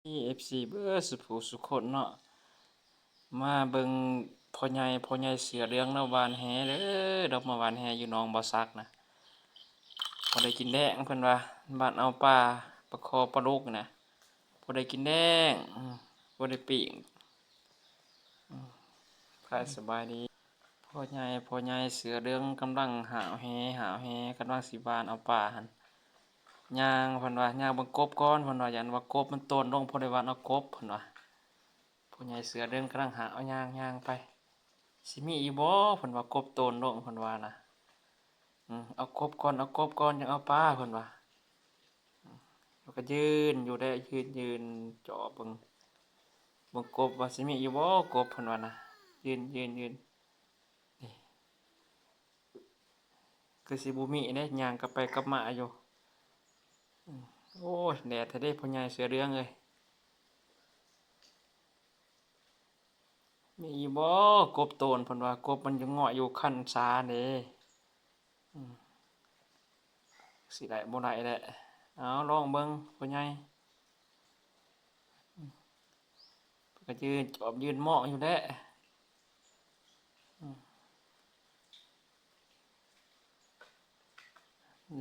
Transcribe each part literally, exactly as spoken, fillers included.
เอฟซีเบิดสุผู้สุคนเนาะ มาเบิ่งพ่อใหญ่ พ่อใหญ่เสื้อเหลืองเนาะ หว่านแหเด้อ ดอกมาหว่านแหอยู่หนองบ่อสักนะ พอได้กินแดงเพิ่นว่า หว่านเอาปลา ปลาคอปลาดุกนะ พอได้กินแดง อืม พอได้ปิ้ง อืม ค่ะ สบายดี พ่อใหญ่ พ่อใหญ่เสื้อเหลืองกำลังหาวแห หาวแห กำลังสิหว่านเอาปลาหั่น ย่างเพิ่นว่า ย่างเบิ่งกบก่อน เพิ่นว่า ย้านว่ากบมันโตนลง พอได้หว่านเอากบ เพิ่นว่า พ่อใหญ่เสื้อเหลืองกำลังหาว ย่าง ย่างไป สิมีอยู่บ่ เพิ่นว่า กบโตนลง เพิ่นว่านะ อืม เอากบก่อน เอากบก่อน จั่งเอาปลา เพิ่นว่า อืม แล้วก็ยืนอยู่ได้ ยืน ยืนจอบเบิ่ง เบิ่งกบว่าสิมีอยู่บ่กบ เพิ่นว่านะ ยืน ยืน ยืน นี่ คือสิบ่มีเด้ ย่างกลับไปกลับมาอยู่ อืม โอ้ย แดดแท้เด้ พ่อใหญ่เสื้อเหลืองเอ้ย มีอยู่บ่กบโตน เพิ่นว่า กบมันอยู่เงาะอยู่คันสาเด้ อืม สิได้บ่ได้แหละ เอาลองเบิ่ง พ่อใหญ่ อืม ก็ยืนจอบยืนมองอยู่แหละ อืม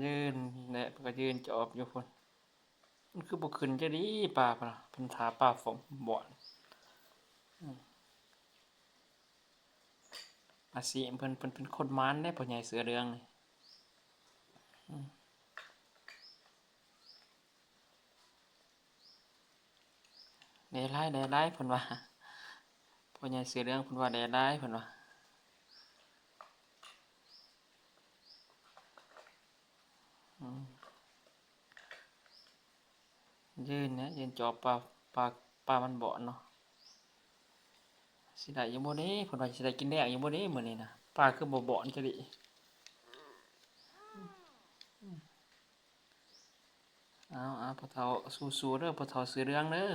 ยืนแหละ ก็ยืนจอบอยู่พุ้น มันคือบ่ขึ้นจั่งใด๋ ปลาพุ้นน่ะ เพิ่นท่าปลาฝมบ่อน อืม อาชีพเพิ่น เพิ่นเป็นคนหมานเด้ พ่อใหญ่เสื้อเหลืองนี่ อืม แดดหลาย แดดหลาย เพิ่นว่า พ่อใหญ่เสื้อเหลืองเพิ่นว่า แดดหลาย เพิ่นว่า อืม ยืนนะ ยืนจอบปลา ปลา ปลามันบ่อนเนาะ สิได้อยู่บ่เด้ เพิ่นว่าสิได้กินแดงอยู่บ่เด้มื้อนี้นะ ปลาคือบ่บ่อนจั่งใด๋ เอา เอา พ่อเฒ่าสู้ๆเด้อ พ่อเฒ่าเสื้อเหลืองเด้อ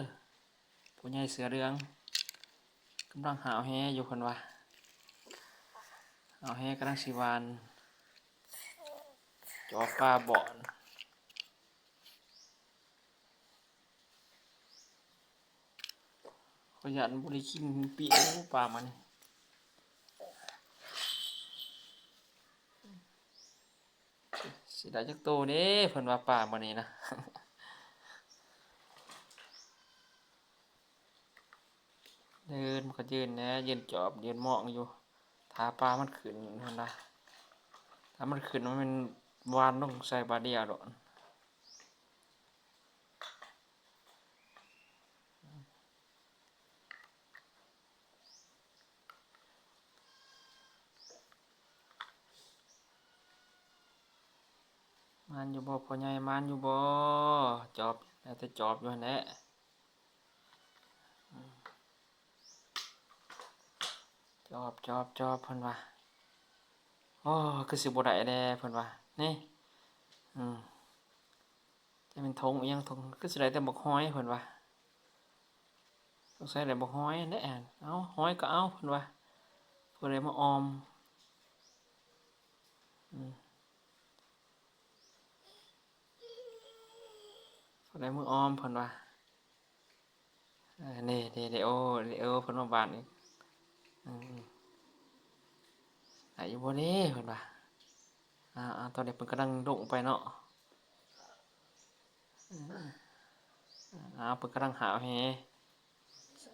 พ่อใหญ่เสื้อเหลือง กำลังหาวแหอยู่ เพิ่นว่า หาวแหกำลังสิหว่าน จอบปลาบ่อน ข้อยย้านบ่ได้กินปิ้งปลามื้อนี้ สิได้จักโตเด้ เพิ่นว่าปลามื้อนี้นะ ยืน มันก็ยืนแหน่ ยืนจอบ ยืนมองอยู่ ท่าปลามันขึ้นหั่นนะ ถ้ามันขึ้นมันแม่นหว่านลงใส่บาดเดียวโลด หมานอยู่บ่พ่อใหญ่ หมานอยู่บ่ จอบ แล้วแต่จอบอยู่หั่นแหละ จอบ จอบ จอบ เพิ่นว่า โอ้ คือสิบ่ได้แด่ เพิ่นว่า นี่ อืม จะเป็นถุงอิหยัง ถุง คือสิได้แต่บักหอย เพิ่นว่า สงสัยได้บักหอยแหละ เอ้า หอยก็เอา เพิ่นว่า ผู้ใดมาออม อืม ผู้ใดมาออม เพิ่นว่า เออ นี่ นี่ นี่ โอ้ นี่ โอ้ เพิ่นมาบ้านอีก อืม ได้อยู่บ่เด้ เพิ่นว่า อ่า อ่า ตอนนี้เพิ่นกำลังลงไปเนาะ อืม อ่า เพิ่นกำลังหาวแห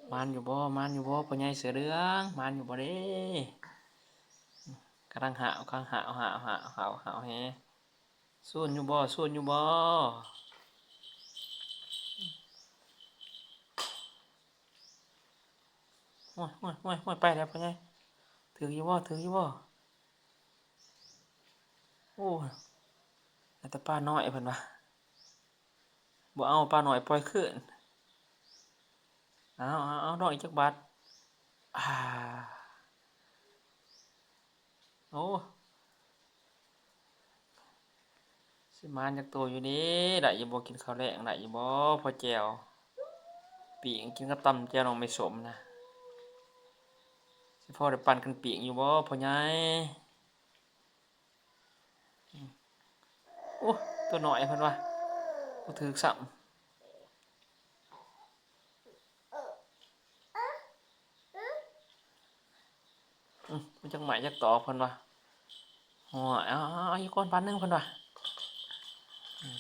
หมานอยู่บ่ หมานอยู่บ่ พ่อใหญ่เสื้อเหลือง หมานอยู่บ่เด้ กำลังหาว กำลังหาว หาว หาว หาว หาวแห สูนอยู่บ่ สูนอยู่บ่ โอ้ย โอ้ย โอ้ย โอ้ย ไปแล้วพ่อใหญ่ ถืกอยู่บ่ ถืกอยู่บ่ โอ้ย แต่ปลาน้อยเพิ่นว่า บ่เอาปลาน้อย ปล่อยคืน เอา เอา เอา ลองอีกจักบาท อ่า โอ้ สิหมานจักโตอยู่เด้ ได้อยู่บ่ กินข้าวแลงได้อยู่บ่ พอแจ่ว ปิ้งกินกับตำแจ่วหน่อไม้ส้มนะ สิพอได้ปั่นกันปิ้งอยู่บ่ พ่อใหญ่ โอ้ ตัวน้อยเพิ่นว่า บ่ถืกซ้ำ มันจักไหม้จักตอกเพิ่นว่า โอ้ย เอา เอา เอาอีกก้อนบาทหนึ่งเพิ่นว่า อืม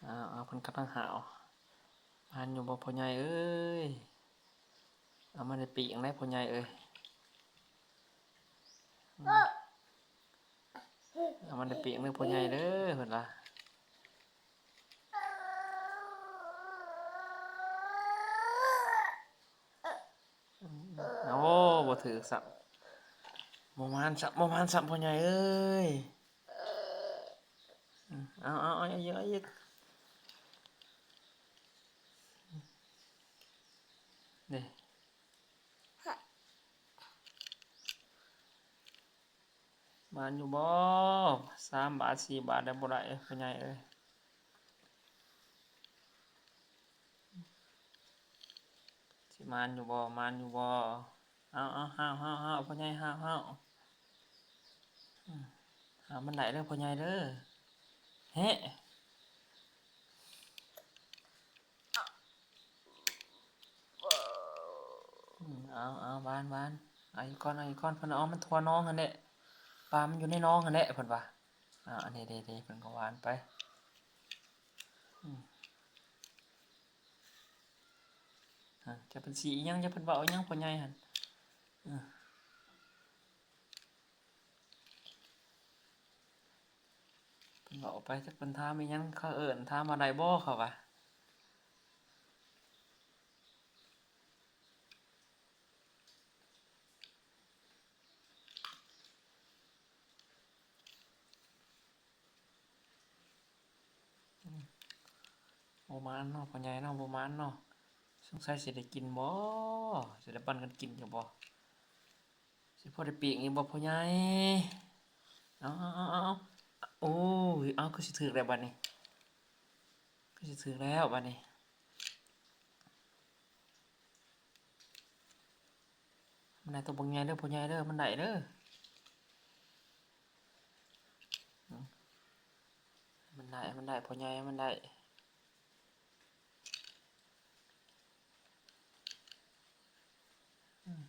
เอา เอา เพิ่นกำลังหาว หมานอยู่บ่พ่อใหญ่เอ้ย เอามาได้ปีกได้พ่อใหญ่เอ้ย อืม เอามาได้ปีกได้พ่อใหญ่เด้อเพิ่นว่า อืม โอ้ บ่ถืกซ้ำ บ่หมานซ้ำ บ่หมานซ้ำพ่อใหญ่เอ้ย อืม เอา เอา เอา เอาอีก เอาอีก นี่ หมานอยู่บ่ สามบาท สี่บาทได้บ่ได้ พ่อใหญ่เอ้ย สิหมานอยู่บ่ หมานอยู่บ่ เอา เอา หาว หาว หาว พ่อใหญ่ หาว หาว อืม หาวมันได้เด้อ พ่อใหญ่เด้อ เฮ้ อืม เอา เอา หวาน หวาน เอาอีกก้อน เอาอีกก้อน เพิ่นเอามันทั่วหนองหั่นแหละ ปลามันอยู่ในหนองหั่นแหละ เพิ่นว่า อ่า อันนี้เด้ๆ เพิ่นก็หวานไป อืม อ่ะ จะเป็นสีอิหยัง จะเป็นเว้าอิหยัง พ่อใหญ่หั่น อ่ะ เพิ่นเว้าไป จักเพิ่นถามอิหยัง เขาเอิ้นถามว่าได้บ่ เขาว่า อืม บ่หมานเนาะ พ่อใหญ่เนาะ บ่หมานเนาะ สงสัยสิได้กินบ่ สิได้ปันกันกินอยู่บ่ สิพอได้ปีกอีกบ่ พ่อใหญ่ เอา เอา เอา เอา เอา โอ้ย เอา คือสิถืกแล้วบัดนี้ คือสิถืกแล้วบัดนี้ มันได้ตัวบักใหญ่เด้อ พ่อใหญ่เด้อ มันได้เด้อ อืม มันได้ มันได้ พ่อใหญ่ มันได้ อืม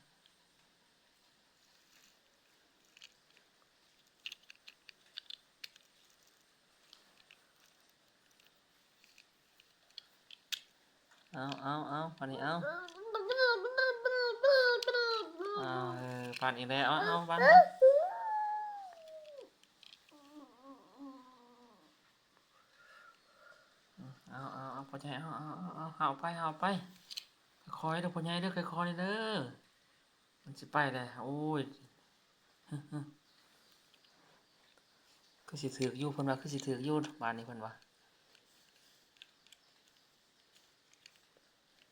เอา เอา เอา ปานนี้ เอา เอา เออ ปานอีกแล้ว เอา เอา ปาน เอา เอา เอา พ่อใหญ่ เอา เอา เอา เอา หาวไป หาวไป ค่อยๆ เด้อ พ่อใหญ่เด้อ ค่อยๆ เด้อ มันสิไปเลย โอ้ย คือสิถืกอยู่ เพิ่นว่า คือสิถืกอยู่ บาดนี้เพิ่นว่า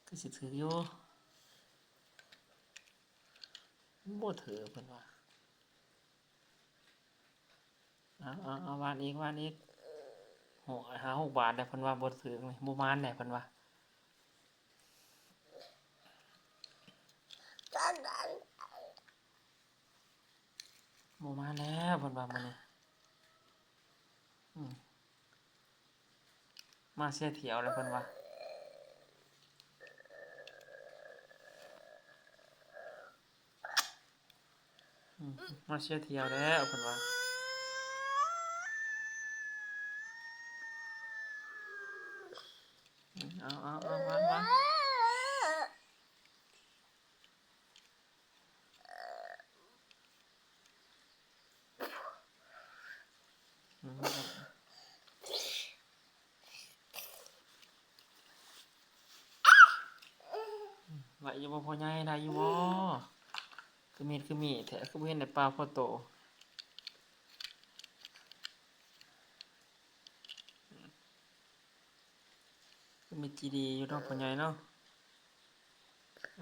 คือสิถืกอยู่ บ่ถืก เพิ่นว่า เอา เอา เอา หวานอีก หวานอีก หก ห้า หกบาทแล้ว เพิ่นว่า บ่ถืกนี่ บ่หมานแล้ว เพิ่นว่า บ่หมานแล้ว เพิ่นว่า มื้อนี้ อืม มาเสียเที่ยวแล้ว เพิ่นว่า อืม มาเสียเที่ยวแล้ว เพิ่นว่า อืม เอา เอา เอา วาง วาง อืม ไหวอยู่บ่พ่อใหญ่ ได้อยู่บ่ คือมีด คือมีดแท้ คือบ่เห็นได้ปลาพอโต คือมีดจีดีอยู่เนาะ พ่อใหญ่เนาะ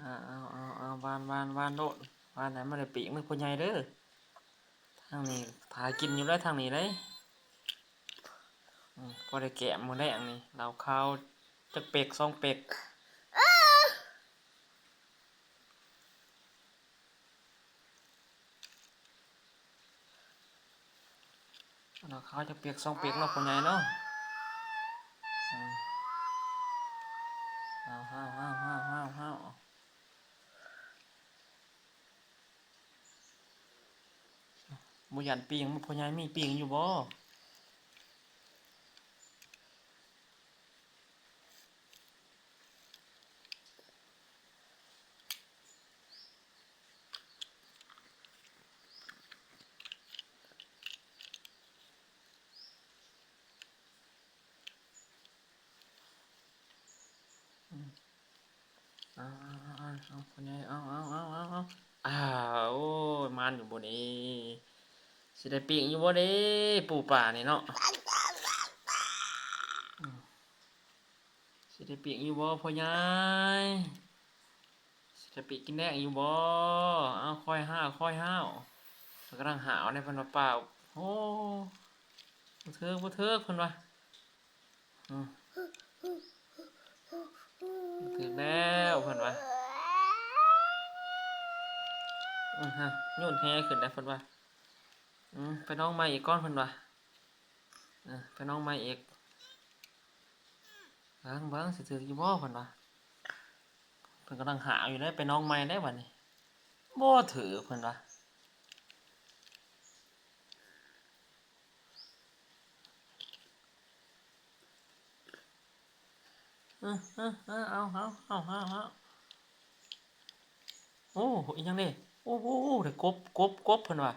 อ่า เอา เอา เอา หว่าน หว่าน หว่านโลด หว่านให้มันได้ปีกมือพ่อใหญ่เด้อ ทางนี้ ถ่ากินอยู่แล้วทางนี้เด้ อืม พอได้แกมมื้อแลงนี่ เหล้าขาวจักเป๊กสองเป๊ก เหล้าขาวจักเป๊กสองเป๊กเนาะ พ่อใหญ่เนาะ อืม เอา เอา เอา บ่ย่านปิ้ง พ่อใหญ่มีปิ้งอยู่บ่? อืม เอา เอา เอา เอา พ่อใหญ่ เอา เอา เอา เอา เอา อ้าว โอ้ย หมานอยู่บ่นี่ สิได้ปิ้งอยู่บ่เด้ ปูปลานี่เนาะ อืม สิได้ปิ้งอยู่บ่ พ่อใหญ่ สิได้ปิ้งกินแลงอยู่บ่ เอา ค่อยห้าว ค่อยห้าว เพิ่นกำลังห้าวเด้ เพิ่นว่า ปลา โอ้ บ่ถืก บ่ถืก เพิ่นว่า อืม ถืกแล้ว เพิ่นว่า อือฮะ โยนแหขึ้นแล้ว เพิ่นว่า อืม ไปหนองใหม่อีกก่อน เพิ่นว่า เออ ไปหนองใหม่อีก เบิ่ง เบิ่ง สิถืกอยู่บ่ เพิ่นว่า เพิ่นกำลังห้าวอยู่เด้ ไปหนองใหม่ได้บัดนี้ บ่ถืก เพิ่นว่า เออ เออ เออ เอา เอา เอา เอา เอา โอ้ อีหยังเด้ โอ้ โอ้ โอ้ ได้กบ กบ กบ เพิ่นว่า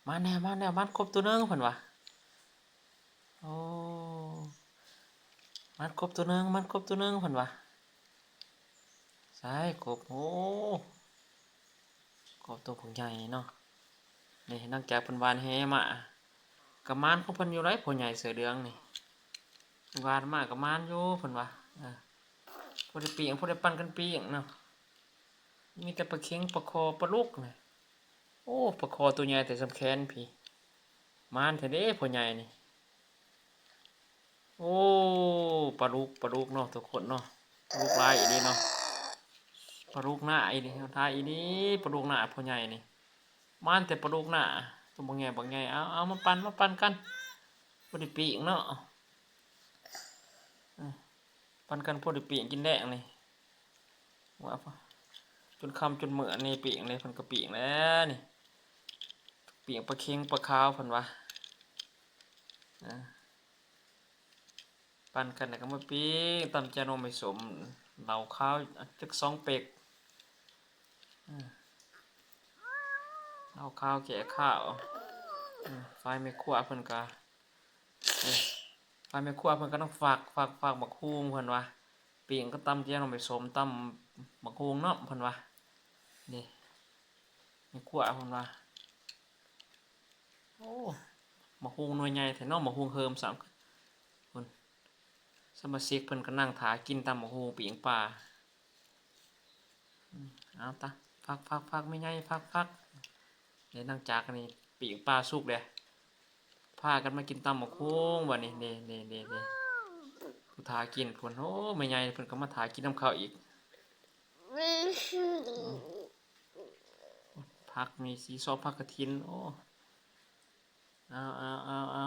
มาแล้ว มาแล้ว มานกบตัวหนึ่ง เพิ่นว่า โอ้ มานกบตัวหนึ่ง มานกบตัวหนึ่ง เพิ่นว่า ใสกบ โอ้ กบตัวบักใหญ่เนาะ นี่ หลังจากเพิ่นหว่านแหมา ก็หมานของเพิ่นอยู่หลาย พ่อใหญ่เสื้อเหลืองนี่ หว่านมาก็หมานอยู่ เพิ่นว่า เออ พอได้ปิ้ง พอได้ปันกันปิ้งเนาะ มีแต่ปลาเข็ง ปลาคอ ปลาลุกนะ โอ้ ปลาคอตัวใหญ่แต่ส่ำแขนพี้ หมานแท้เด้ พ่อใหญ่นี่ โอ้ ปลาลุก ปลาลุกเนาะ ทุกคนเนาะ ปลาลุกหลายอีหลีเนาะ ปลาลุกหน้าอีหลี หลายอีหลี ปลาลุกหน้า พ่อใหญ่นี่ หมานแต่ปลาลุกหน้า ตัวบักใหญ่ บักใหญ่ เอา เอา มาปัน มาปันกัน พอได้ปิ้งเนาะ อืม ปันกันพอได้ปิ้งกินแลงนี่ ว่า จนค่ำจนมื้อนี่ปิ้งเลย เพิ่นก็ปิ้งแล้วนี่ ปิ้งปลาเข็งปลาขาว เพิ่นว่า อ่า ปันกันแล้วก็มาปิ้ง ตำแจ่วหน่อไม้ส้ม เหล้าขาวจักสองเป๊ก อ่า เหล้าขาวแก้คาว อ่า ฝ่ายแม่ครัวเพิ่นก็ เอ้ย ฝ่ายแม่ครัวเพิ่นก็ต้องฝาก ฝาก ฝากบักฮุ่ง เพิ่นว่า ปิ้งกับตำแจ่วหน่อไม้ส้ม ตำบักฮุ่งเนาะ เพิ่นว่า นี่ แม่ครัวเพิ่นว่า โอ้ บักฮุ่งหน่วยใหญ่แท้เนาะ บักฮุ่งเฮิมซ้ำ เพิ่น สมาชิกเพิ่นก็นั่งถ่ากินตำบักฮุ่งปิ้งปลา อืม เอาตะ ฝาก ฝาก ฝาก แม่ใหญ่ ฝาก ฝาก เด้ หลังจากนี่ปิ้งปลาสุกแล้ว พากันมากินตำบักฮุ่งบัดนี้ เด้ เด้ เด้ เด้ ผู้ถ่ากินพุ้น โอ้ แม่ใหญ่เพิ่นก็มาถ่ากินนำเขาอีก ผักมีสีส้ม ผักกระถิน โอ้ เอา เอา เอา เอา